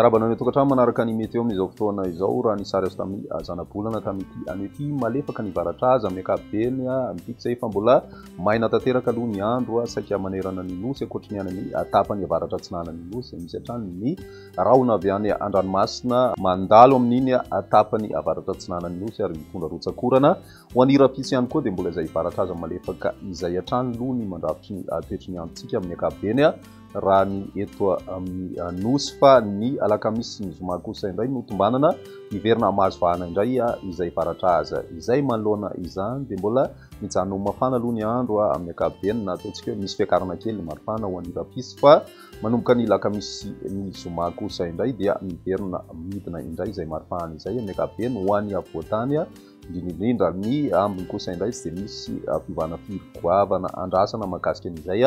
Miarahaba anao any an-tokantrano manaraka ny météo amin'izao fotoana izao. Raha ny sary azo tamin'ny zanabolana tamin'ity anio ity, malefaka ny varatra aza amin'ny ankapobeny, midika izay fa mbola maina tanteraka aloha ny andro saika manerana ny nosy, ankoatry ny any amin'ny tapany avaratra atsinanan'ny nosy izay misy hatrany ny rahona avy any an-dranomasina mandalo amin'iny tapany avaratra atsinanan'ny nosy ary mitondra rotsak'orana. Ho an'ny rahampitso ihany koa dia mbola izay varatra aza malefaka izay hatrany aloha ny mandrafitry ny toetry ny androntsika amin'ny ankapobeny. Raha ny eto amin'ny Nosy fa ny alakamisy sy ny zoma kosa indray no tombanana hiverina mahazo vahana indray izay varatra aza izay. Manoloana izany dia mbola mijanona ho mafana aloha ny andro amin'ny ankapobeny na ataontsika hoe misy fiakarana kely ny maripana ho an'ny rahampitso fa manomboka ny alakamisy sy ny zoma kosa indray dia miverina midina indray izay maripana izay amin'ny ankapobeny ho an'ny afovoan-tany. Indrindra indrindra ny ambiny kosa indray tsy dia misy fiovana firy goavana andrasana mahakasika an'izay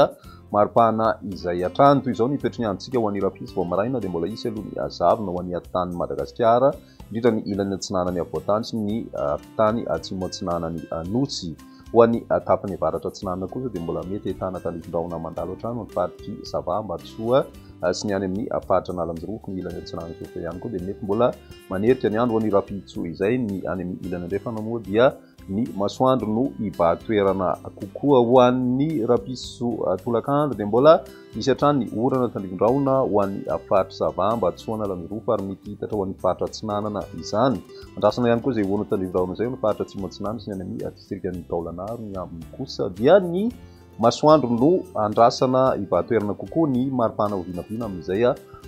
maripana izay hatrany. Toy izao ny toetry ny androntsika ho an'ny rahampitso vao maraina dia mbola hisy aloha ny zavona ho an'ny atitan'i Madagasikara, indrindra ny ilany atsinanan'ny afovoan-tany sy ny atitany atsimo atsinanan'ny Nosy. Ho an'ny tapany avaratra atsinanana kosa dia mbola mety ahitana tandrifin-drahona mandalo hatrany ny faritr'i Sava, Ambatosoa sy ny any amin'ny faritra Analanjirofo. Ny ilany atsinanan'i Sofia ihany koa dia mety mbola manerika ny andro ho an'ny rahampitso izay. Ny any amin'ny ilany andrefana moa dia ny masoandro no hibahan-toerana kokoa. Ho an'ny rahampitso tolakandro dia mbola Misy hatrany ny orana tandrifin-drahona ho an'ny faritr'i Sava, Ambatosoa, Analanjirofo ary mety hitatra ho an'ny faritra Atsinanana izany. Andrasana ihany koa izay orana tandrifin-drahona izay ho an'ny faritra Atsimo Atsinanana sy ny any amin'ny distrikan'i Taolagnaro. Ny ambiny kosa dia ny masoandro no andrasana hibahan-toerana kokoa ny maripana ho vinavina amin'izay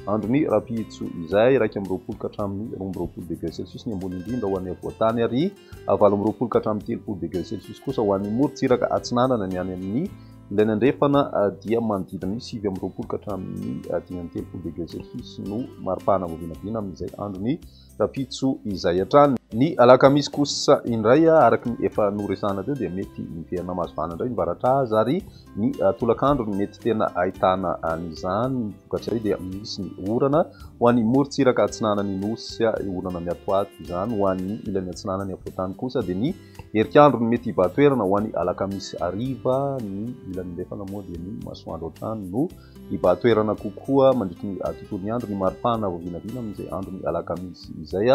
andron'ny rahampitso izay, 21 ka hatramin'ny 22 degré celsius ny ambony indrindra ho an'ny afovoan-tany ary 28 ka hatramin'ny 30 degré celsius kosa ho an'ny morontsiraka atsinanana. Ny any amin'ny Ilany andrefana dia manodidina ny 29 ka hatramin'ny 35 degré celsius no maripana vao vinavina amin'izay andron'ny rahampitso izay hatrany. Ny alakamisy kosa indray, araka ny efa noresahana teo, dia mety miverina mahazo vahana indray ny varatra aza ary ny tolakandro no mety tena ahitana an'izany. Vokatr'izay dia misy ny orana ho an'ny morontsiraka atsinanan'ny Nosy, orana miatoato izany. Ho an'ny ilany atsinanan'ny afovoan-tany kosa dia ny Herikandro no mety hibahan-toerana ho an'ny alakamisy hariva, ny ilany andrefana moa dia ny masoandro hatrany no hibahan-toerana kokoa mandritry ny tontolon'ny andro. Ny maripana vao vinavina amin'izay andron'ny alakamisy izay,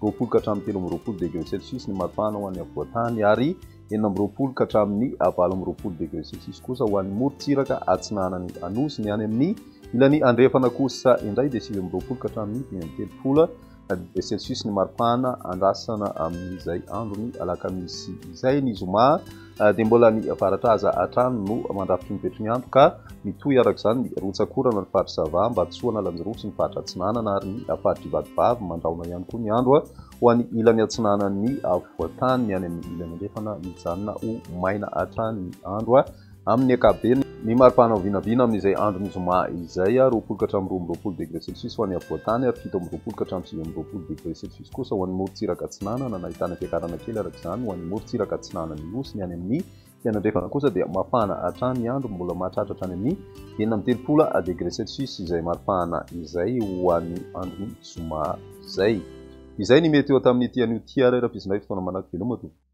20 ka hatramin'ny 23 degré celsius ny maripana ho an'ny afovoan-tany ary 26 ka hatramin'ny 28 degré celsius kosa ho an'ny morontsiraka atsinanan'ny Anosy. Ny any amin'ny ilany andrefana kosa indray dia 29 ka hatramin'ny 35 Celsius ny maripana andrasana amin'izay andron'ny alakamisy izay. Ny zoma dia mbola ny varatra aza hatrany no mandrafitry ny toetry ny andro ka mitohy araka izany ny rotsak'orana ny faritra Sava, Ambatosoa, Analanjirofo sy ny faritra Atsinanana ary ny faritr'i Vatovavy. Mandrahona ihany koa ny andro ho an'ny ilany atsinanan'ny afovoan-tany, ny any amin'ny ilany andrefana mijanona ho maina hatrany ny andro. Amin'ny ankapobeny, ny mari-pana vinavina amin'izay andron'ny zoma izay, 20 ka hatramin'ny 22 degré celsius ho an'ny afovoan-tany ary 27 ka hatramin'ny 29 degré celsius kosa ho an'ny morontsiraka atsinanana. Nahitana fiakarana kely araka izany ho an'ny morontsiraka atsinanan'ny Nosy. Ny any amin'ny fianandrefana kosa dia mafana hatrany ny andro, mbola mahatratra hatrany amin'ny 36 degré celsius izay mari-pahana izay ho an'ny andron'ny zoma izay. Izay ny météo tamin'ity anio ity ary raha-pizindray fotoana manaraka. Veloma tompoko.